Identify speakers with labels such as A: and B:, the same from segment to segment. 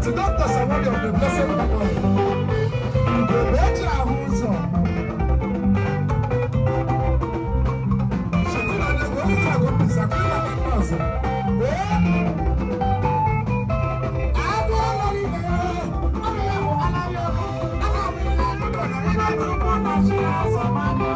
A: Late Dr. Samori of the Blessed Memory. Ugogbe eji ahụ ụzọ. Shekula na Golita Gopisa, Kula na ndị ọzọ. Ee? Agụ ọlọrọ ibe ya, ọ bụ ya bụ anaghị ọkụ, a na-abụ ihe anụkọ na ihe na-atụrụ na chi ya azọ mmanụ.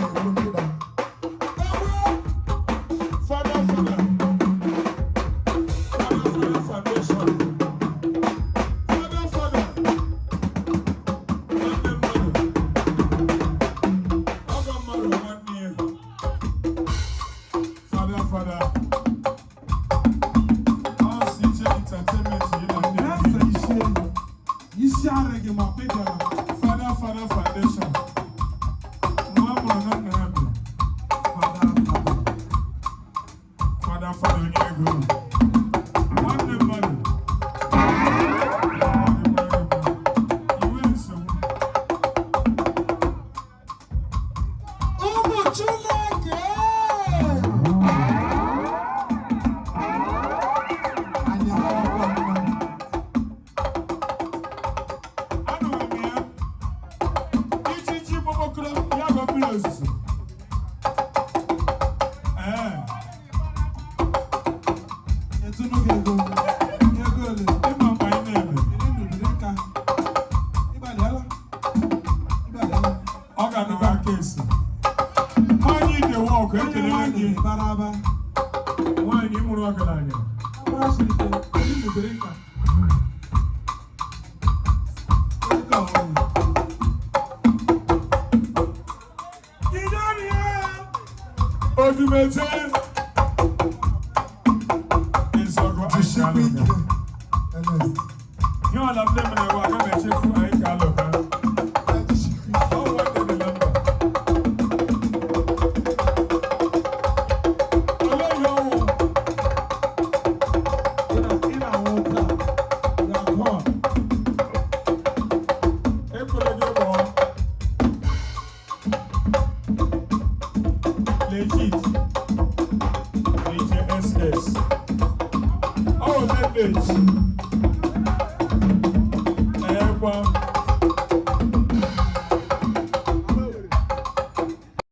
A: na-egbu nkịta.
B: Father, Father. Father, Father Foundation. Father, Father. Nwanne mmadụ. Ọgọ mmadụ nwanne ya. Father, Father. Ọ CJ Entertainment yi na ndị
A: Eze isi elu. Isi arịghị ma kpebịara.
B: Father, Father Foundation. Nwa amụrụ na nna ya bụ
A: Fada, fada.
B: Father, Father onye ego. Nwanne mmadụ. Iwe nsogbu.
A: Ụmụ Chineke! Anyị ahụkwa mma.
B: Anụrụ m ya. Ijiji kpọkọrọ ya bụ mmiri ozuzo. Ee,
A: Etunu gị ego. Ego ole?
B: Ịma mgbe anyị na-eme.
A: Iri ndụ biri nka. Ịgbalịala. Ịgbalịala.
B: Ọ ga-anọghị aka esi. Nwaanyị ide wọkụ
A: Onye
B: ekelele
A: nwaanyị
B: gị.
A: bara aba.
B: Nwaanyị mụrụ ọgaranya.
A: Agbara siri ike. Iri ndụ biri nka. Ego ọhụrụ.
B: Jidere ya! Odumeje! Ịzọgọ
A: Jisikwa
B: anyị
A: ike.
B: ka alụga.
A: Ernest.
B: Ihe ọla m na-emere bụ aga m echefu anyị ka alụga.
A: Jisikwa ike.
B: Ọ nwanne dị na mba. Olee ihe ọnwụ?
A: Ị na-anwụ taa. You are gone.
B: Ekwere gị gbọọ. Legit. DJSS. Ọ wụ lineage.